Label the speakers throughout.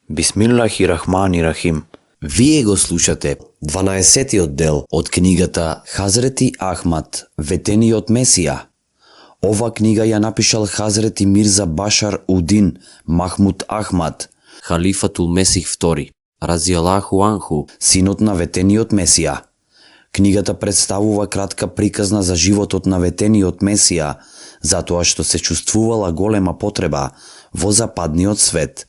Speaker 1: Бисмиллахи рахмани рахим.
Speaker 2: Вие го слушате 12-тиот дел од книгата Хазрети Ахмад, ветениот Месија. Ова книга ја напишал Хазрети Мирза Башар Удин Махмуд Ахмад,
Speaker 3: Халифатул Месих II, разијалаху анху,
Speaker 2: синот на ветениот Месија. Книгата представува кратка приказна за животот на ветениот Месија, затоа што се чувствувала голема потреба во западниот свет.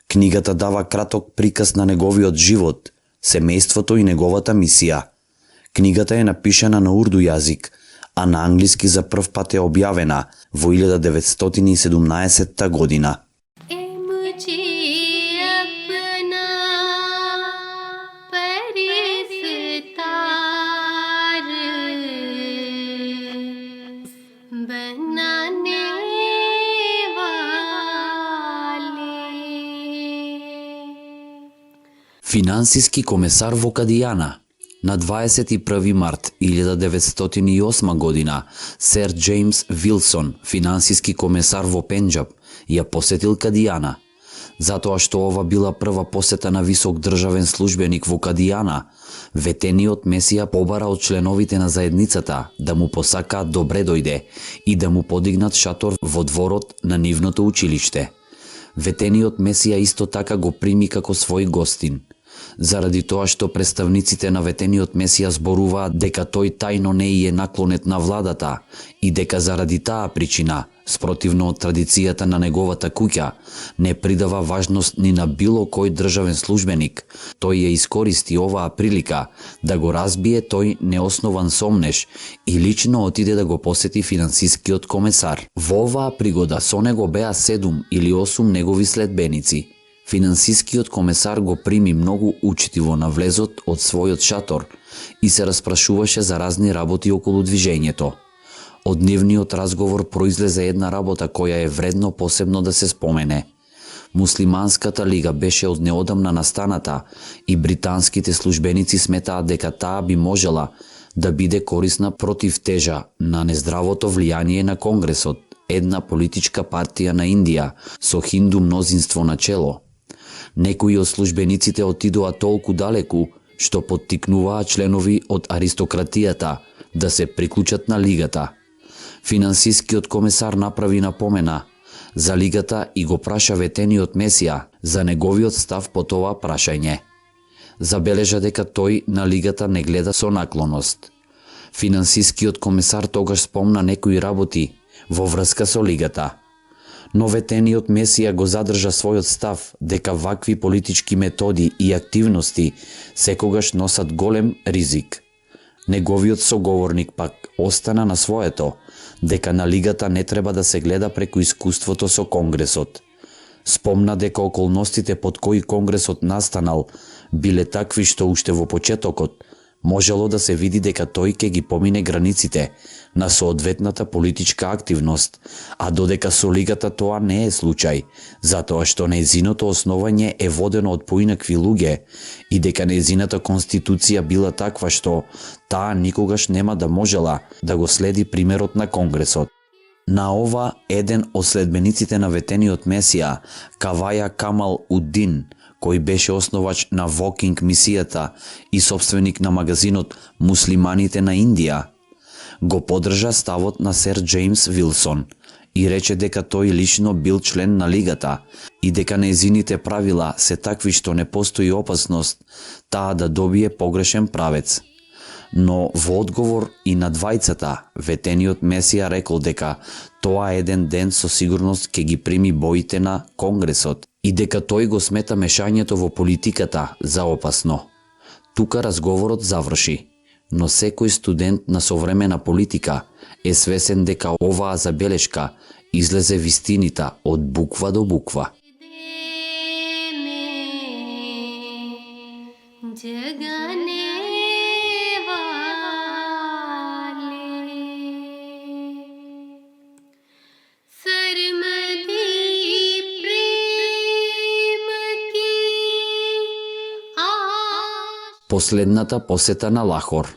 Speaker 2: Книгата дава краток приказ на неговиот живот, семејството и неговата мисија. Книгата е напишана на урду јазик, а на англиски за прв пат е објавена во 1917 година. Финансиски комесар во Кадијана. На 21 март 1908 година, сер Џејмс Вилсон, финансиски комесар во Пенџаб, ја посетил Кадијана. Затоа што ова била прва посета на висок државен службеник во Кадијана, ветениот Месија побара од членовите на заедницата да му посакаат добре дојде и да му подигнат шатор во дворот на нивното училиште. Ветениот Месија исто така го прими како свој гостин. Заради тоа што представниците на ветениот Месија зборуваат дека тој тајно не е наклонет на владата и дека заради таа причина, спротивно од традицијата на неговата куќа, не придава важност ни на било кој државен службеник, тој ја искористи оваа прилика да го разбие тој неоснован сомнеш и лично отиде да го посети финансискиот комесар. Во оваа пригода со него беа 7 или 8 негови следбеници. Финансискиот комесар го прими многу учтиво на влезот од својот шатор и се распрашуваше за разни работи околу движењето. Од нивниот разговор произлезе една работа која е вредно посебно да се спомене. Муслиманската лига беше од неодамна настаната и британските службеници сметаат дека таа би можела да биде корисна против тежа на нездравото влијание на Конгресот, една политичка партија на Индија со хинду мнозинство на чело. Некои од службениците отидоа толку далеку што поттикнуваа членови од аристократијата да се приклучат на лигата. Финансискиот комесар направи напомена за лигата и го праша ветениот Месија за неговиот став по тоа прашање. Забележа дека тој на лигата не гледа со наклоност. Финансискиот комесар тогаш спомна некои работи во врска со лигата. Но ветениот Месија го задржа својот став дека вакви политички методи и активности секогаш носат голем ризик. Неговиот соговорник пак остана на своето, дека на лигата не треба да се гледа преку искуството со Конгресот. Спомна дека околностите под кои Конгресот настанал биле такви што уште во почетокот можело да се види дека тој ќе ги помине границите на соодветната политичка активност, а додека со лигата тоа не е случај, затоа што нејзиното основање е водено од поинакви луѓе и дека нејзината конституција била таква што таа никогаш нема да можела да го следи примерот на Конгресот. На ова, еден од следбениците на ветениот Месија, Каваја Камал Удин, кој беше основач на Вокинг мисијата и собственик на магазинот Муслиманите на Индија, го поддржа ставот на сер Џејмс Вилсон и рече дека тој лично бил член на лигата и дека нејзините правила се такви што не постои опасност таа да добие погрешен правец. Но во одговор и на двајцата, ветениот Месија рекол дека тоа еден ден со сигурност ќе ги прими боите на Конгресот и дека тој го смета мешањето во политиката за опасно. Тука разговорот заврши, но секој студент на современа политика е свесен дека оваа забелешка излезе вистинита од буква до буква. Последната посета на Лахор.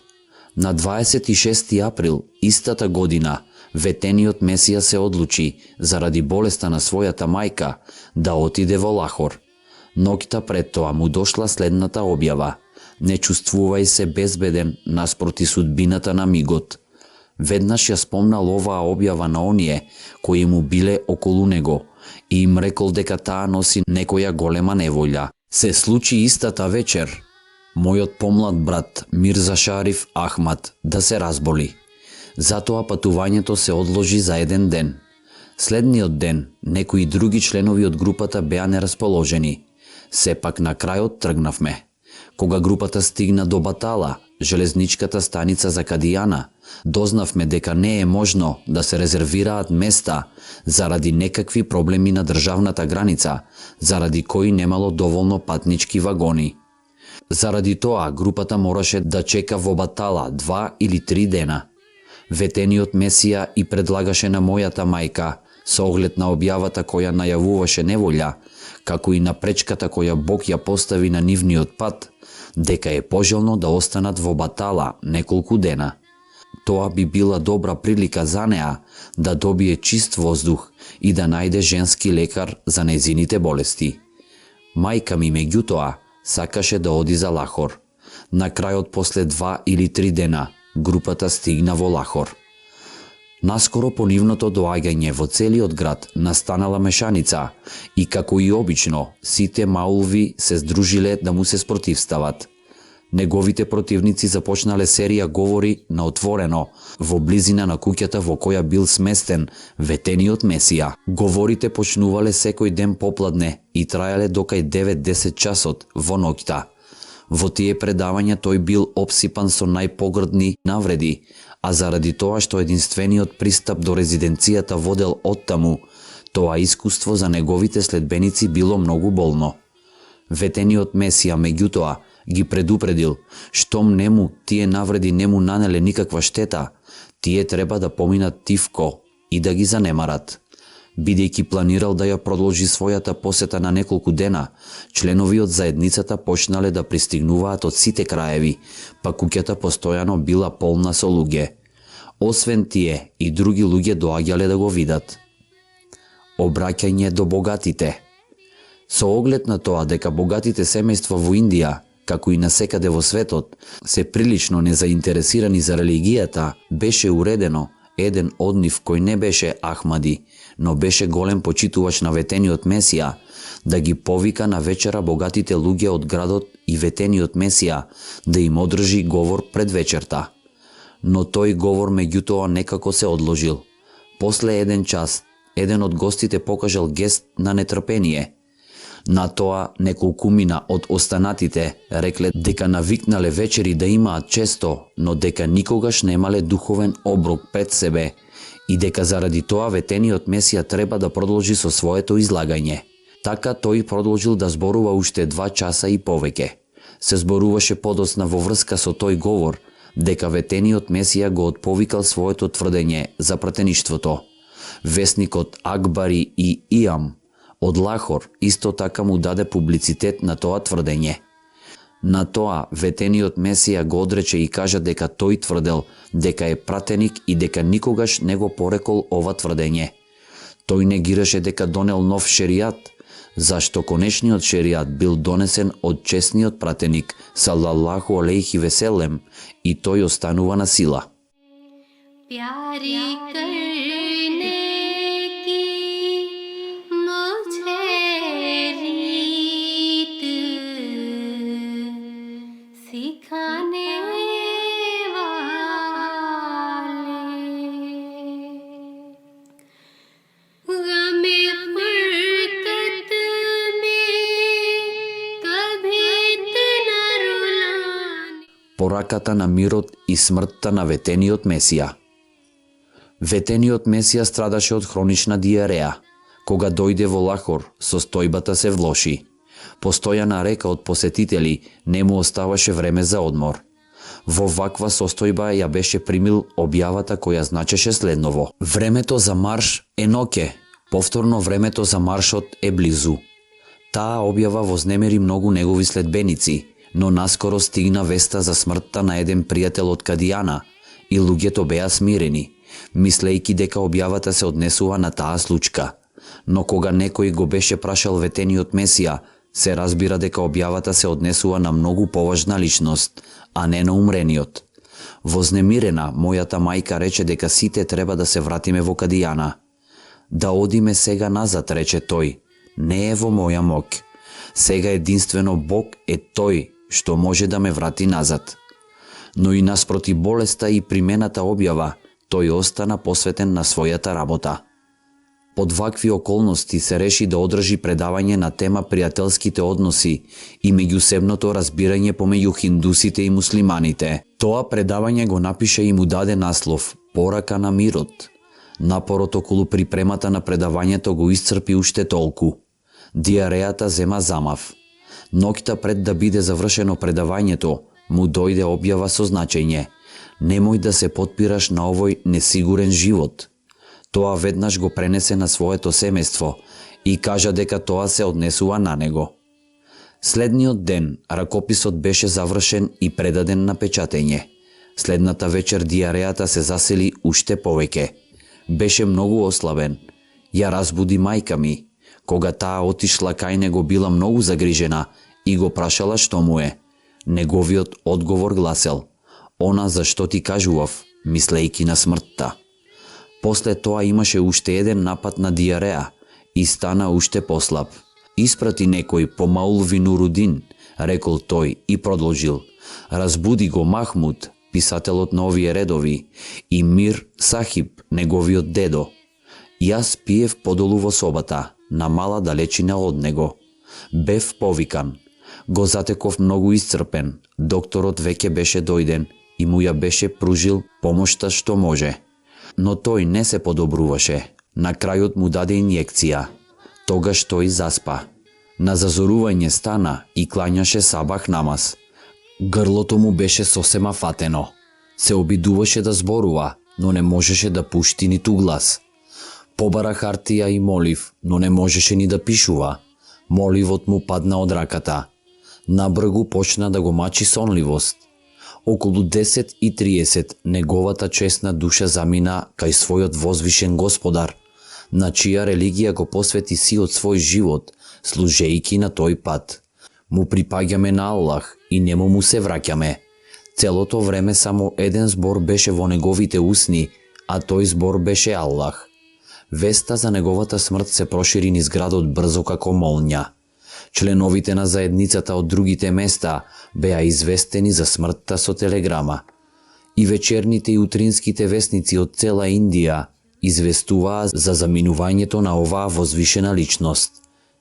Speaker 2: На 26 април истата година ветениот Месија се одлучи, заради болеста на својата мајка, да отиде во Лахор. Ноќта пред тоа му дошла следната објава: не чувствувај се безбеден наспроти судбината на мигот. Веднаш ја спомнал оваа објава на оние кои му биле околу него и им рекол дека таа носи некоја голема неволја. Се случи истата вечер мојот помлад брат Мирза Шариф Ахмад да се разболи. Затоа патувањето се одложи за еден ден. Следниот ден некои други членови од групата беа нерасположени. Сепак на крајот тргнавме. Кога групата стигна до Батала, железничката станица за Кадијана, дознавме дека не е можно да се резервираат места заради некакви проблеми на државната граница, заради кои немало доволно патнички вагони. Заради тоа групата мораше да чека во Батала 2 или 3 дена. Ветениот Месија и предлагаше на мојата мајка, со оглед на објавата која најавуваше неволја, како и на пречката која Бог ја постави на нивниот пат, дека е пожелно да останат во Батала неколку дена. Тоа би била добра прилика за неа да добие чист воздух и да најде женски лекар за незините болести. Мајка ми меѓутоа сакаше да оди за Лахор. На крајот после 2 или 3 дена групата стигна во Лахор. Наскоро по нивното доаѓање во целиот град настанала мешаница и како и обично сите маулви се здружиле да му се спротивстават. Неговите противници започнале серија говори на отворено во близина на куќата во која бил сместен ветениот Месија. Говорите почнувале секој ден попладне и трајале до кај 9-10 часот во ноќта. Во тие предавања тој бил обсипан со најпогрдни навреди, а заради тоа што единствениот пристап до резиденцијата водел оттаму, тоа искуство за неговите следбеници било многу болно. Ветениот Месија меѓутоа ги предупредил, штом нему тие навреди не му нанеле никаква штета, тие треба да поминат тивко и да ги занемарат. Бидејќи планирал да ја продолжи својата посета на неколку дена, членови од заедницата почнале да пристигнуваат од сите краеви, па куќата постојано била полна со луѓе. Освен тие, и други луѓе доаѓале да го видат. Обраќање до богатите. Со оглед на тоа дека богатите семејства во Индија, како и насекаде во светот, се прилично незаинтересирани за религијата, беше уредено еден од нив кој не беше Ахмади, но беше голем почитувач на ветениот Месија, да ги повика на вечера богатите луѓе од градот и ветениот Месија да им одржи говор пред вечерта. Но тој говор меѓутоа некако се одложил. После еден час, еден од гостите покажал гест на нетрпение. На тоа неколкумина од останатите рекле дека навикнале вечери да имаат често, но дека никогаш немале духовен оброк пред себе и дека заради тоа ветениот Месија треба да продолжи со своето излагање. Така тој продолжил да зборува уште 2 часа и повеќе. Се зборуваше подоцна во врска со тој говор дека ветениот Месија го отповикал своето тврдење за пратеништвото. Весникот Акбари и Иам од Лахор исто така му даде публицитет на тоа тврдење. На тоа ветениот Месија го одрече и кажа дека тој тврдел дека е пратеник и дека никогаш не го порекол ова тврдење. Тој негираше дека донел нов шеријат, зашто конечниот шеријат бил донесен од честниот пратеник салаллаху алейхи веселем и тој останува на сила.
Speaker 4: प्यारी करने की मुझे रीत सिखाने वाले गमे फुरकत में कभी इतना रुलाने.
Speaker 2: Пораката на мирот и смртта на ветениот Месија. Ветениот Месија страдаше од хронична диареја. Кога дојде во Лахор, состојбата се влоши. Постојана река од посетители не му оставаше време за одмор. Во ваква состојба ја беше примил објавата која значеше следново: времето за марш е ноќе, повторно времето за маршот е близу. Таа објава вознемери многу негови следбеници, но наскоро стигна веста за смртта на еден пријател од Кадијана и луѓето беа смирени, мислејќи дека објавата се однесува на таа случка. Но кога некој го беше прашал ветениот Месија Се разбира дека објавата се однесува на многу поважна личност, а не на умрениот. Вознемирена, мојата мајка рече дека сите треба да се вратиме во Кадијана. Да одиме сега назад, рече тој. Не е во моја моќ. Сега единствено Бог е тој што може да ме врати назад. Но и наспроти болеста и примената објава, тој остана посветен на својата работа. Под вакви околности се реши да одржи предавање на тема пријателските односи и меѓусебното разбирање помеѓу хиндусите и муслиманите. Тоа предавање го напише и му даде наслов «Порака на мирот». Напорот околу припремата на предавањето го исцрпи уште толку. Диарејата зема замав. Ноќта пред да биде завршено предавањето, му дојде објава со значење: «Немој да се потпираш на овој несигурен живот». Тоа веднаш го пренесе на своето семејство и кажа дека тоа се однесува на него. Следниот ден ракописот беше завршен и предаден на печатење. Следната вечер диарејата се засили уште повеќе. Беше многу ослабен. Ја разбуди мајка ми. Кога таа отишла кај него, била многу загрижена и го прашала што му е. Неговиот одговор гласел: «Она за што ти кажував, мислејки на смртта». После тоа имаше уште еден напад на диареја и стана уште послаб. «Испрати некој по Маулви Нурудин», рекол тој и продолжил. «Разбуди го Махмуд, писателот на овие редови, и Мир Сахиб, неговиот дедо». Јас пиев подолу во собата, на мала далечина од него. Бев повикан. Го затеков многу исцрпен. Докторот веќе беше дојден и му ја беше пружил помошта што може. Но тој не се подобруваше. На крајот му даде инјекција. Тогаш тој заспа. На зазорување стана и клањаше сабах намаз. Грлото му беше сосема фатено. Се обидуваше да зборува, но не можеше да пушти ниту глас. Побара хартија и молив, но не можеше ни да пишува. Моливот му падна од раката. Набргу почна да го мачи сонливост. Околу 10:30 неговата честна душа замина кај својот возвишен Господар, на чија религија го посвети сиот свој живот, служејки на тој пат. Му припаѓаме на Аллах и нему му се враќаме. Целото време само еден збор беше во неговите усни, а тој збор беше Аллах. Веста за неговата смрт се прошири низ градот брзо како молња. Членовите на заедницата од другите места беа известени за смртта со телеграма. И вечерните и утринските весници од цела Индија известуваа за заминувањето на оваа возвишена личност.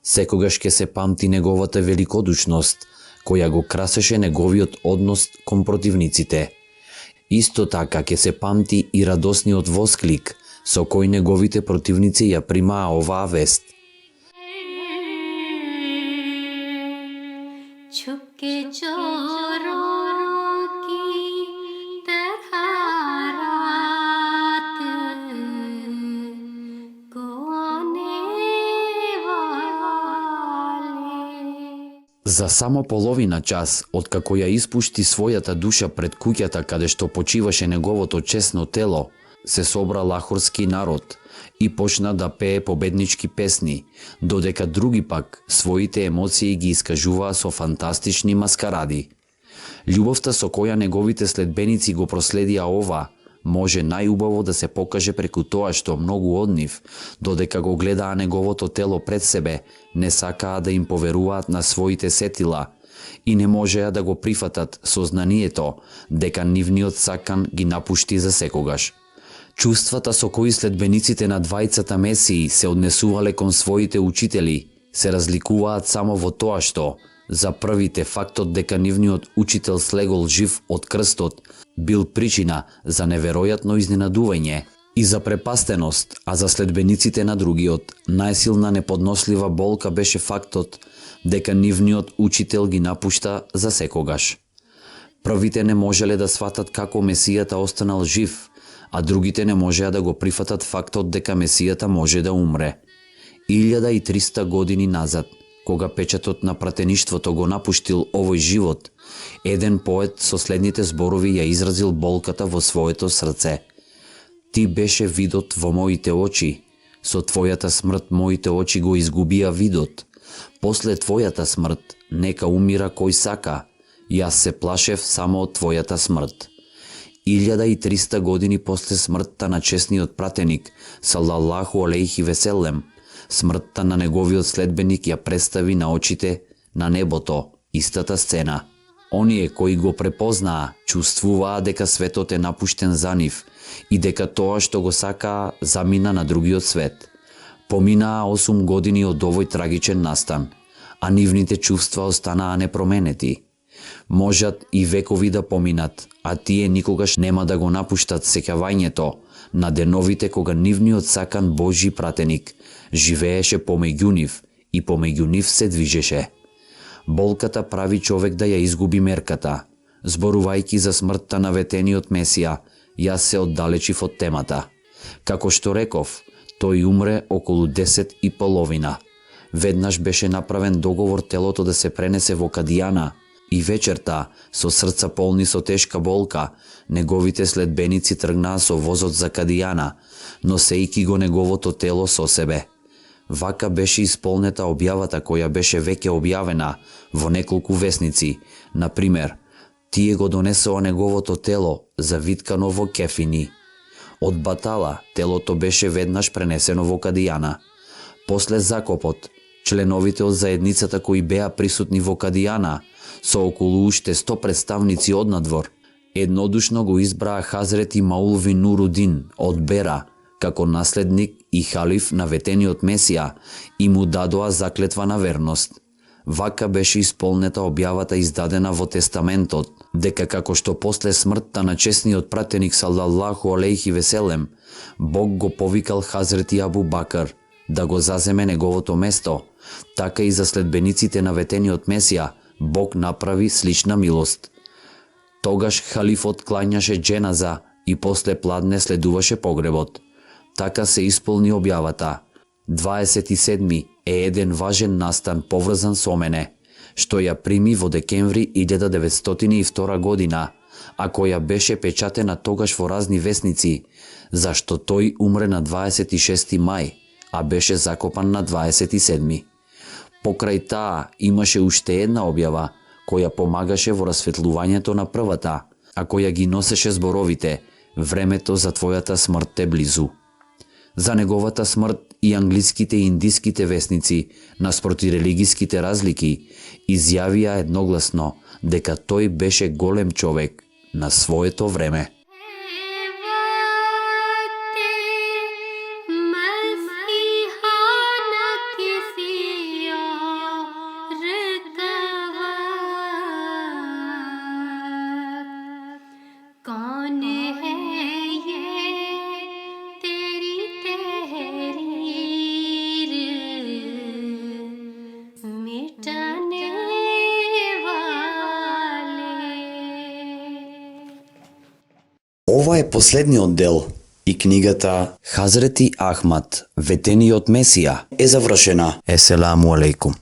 Speaker 2: Секогаш ќе се памти неговата великодушност, која го красеше неговиот однос кон противниците. Исто така ќе се памти и радосниот восклик со кој неговите противници ја примаа оваа вест.
Speaker 4: छुपके चोरों की तरह रात को आने वाले।
Speaker 2: За само половина час, откако ја испушти својата душа пред куќата каде што почиваше неговото честно тело, се собра лахорски народ и почна да пее победнички песни, додека други пак своите емоции ги искажуваа со фантастични маскаради. Љубовта со која неговите следбеници го проследија ова, може најубаво да се покаже преку тоа што многу од нив, додека го гледаа неговото тело пред себе, не сакаа да им поверуваат на своите сетила и не можеа да го прифатат сознанието дека нивниот сакан ги напушти за секогаш. Чувствата со кои следбениците на двајцата месии се однесувале кон своите учители се разликуваат само во тоа што, за првите, фактот дека нивниот учител слегол жив од крстот бил причина за неверојатно изненадување и за препастеност, а за следбениците на другиот, најсилна неподнослива болка беше фактот дека нивниот учител ги напушта за секогаш. Првите не можеле да сватат како Месијата останал жив, а другите не можеа да го прифатат фактот дека Месијата може да умре. 1300 години назад, кога печатот на пратеништвото го напуштил овој живот, еден поет со следните зборови ја изразил болката во своето срце. Ти беше видот во моите очи, со твојата смрт моите очи го изгубија видот, После твојата смрт, нека умира кој сака, јас се плашев само од твојата смрт. 1300 години после смртта на чесниот пратеник, салалаху алейхи веселем, смртта на неговиот следбеник ја представи на очите на небото, истата сцена. Оние кои го препознаа, чувствуваа дека светот е напуштен за нив и дека тоа што го сакаа замина на другиот свет. Поминаа 8 години од овој трагичен настан, а нивните чувства останаа непроменети. Можат и векови да поминат, а тие никогаш нема да го напуштат сеќавањето на деновите кога нивниот сакан Божји пратеник живееше помеѓу нив и помеѓу нив се движеше. Болката прави човек да ја изгуби мерката. Зборувајќи за смртта на ветениот Месија, јас се оддалечив од темата. Како што реков, тој умре околу 10:30. Веднаш беше направен договор телото да се пренесе во Кадијана и вечерта, со срца полни со тешка болка, неговите следбеници тргнаа со возот за Кадијана, носејќи го неговото тело со себе. Вака беше исполнета објавата која беше веќе објавена во неколку весници. Например, тие го донесоа неговото тело завиткано во кефини. Од батала телото беше веднаш пренесено во Кадијана. После закопот, членовите од заедницата кои беа присутни во Кадијана, со околу уште 100 представници од надвор, еднодушно го избраа Хазрет Имаул бин Нурудин од Бера како наследник и халиф на ветениот Месија и му дадоа заклетва на верност. Вака беше исполнета објавата издадена во Тестаментот, дека како што после смртта на чесниот пратеник салалаху алейхи веселем, Бог го повикал Хазрети Абу Бакр да го заземе неговото место, така и за следбениците на ветениот Месија Бог направи слична милост. Тогаш халифот клањаше дженаза и после пладне следуваше погребот. Така се исполни објавата. 27 е еден важен настан поврзан со мене, што ја прими во декември 1902 година, а која беше печатена тогаш во разни весници, зашто тој умре на 26 мај, а беше закопан на 27. Покрај таа имаше уште една објава, која помагаше во расветлувањето на првата, а која ги носеше зборовите «Времето за твојата смрт е близу». За неговата смрт и англиските и индиските весници, наспроти религиските разлики, изјавија едногласно дека тој беше голем човек на своето време.
Speaker 1: Ова е последниот дел и книгата
Speaker 2: Хазрети Ахмад, ветениот Месија,
Speaker 1: е завршена. Еселаму алейкум.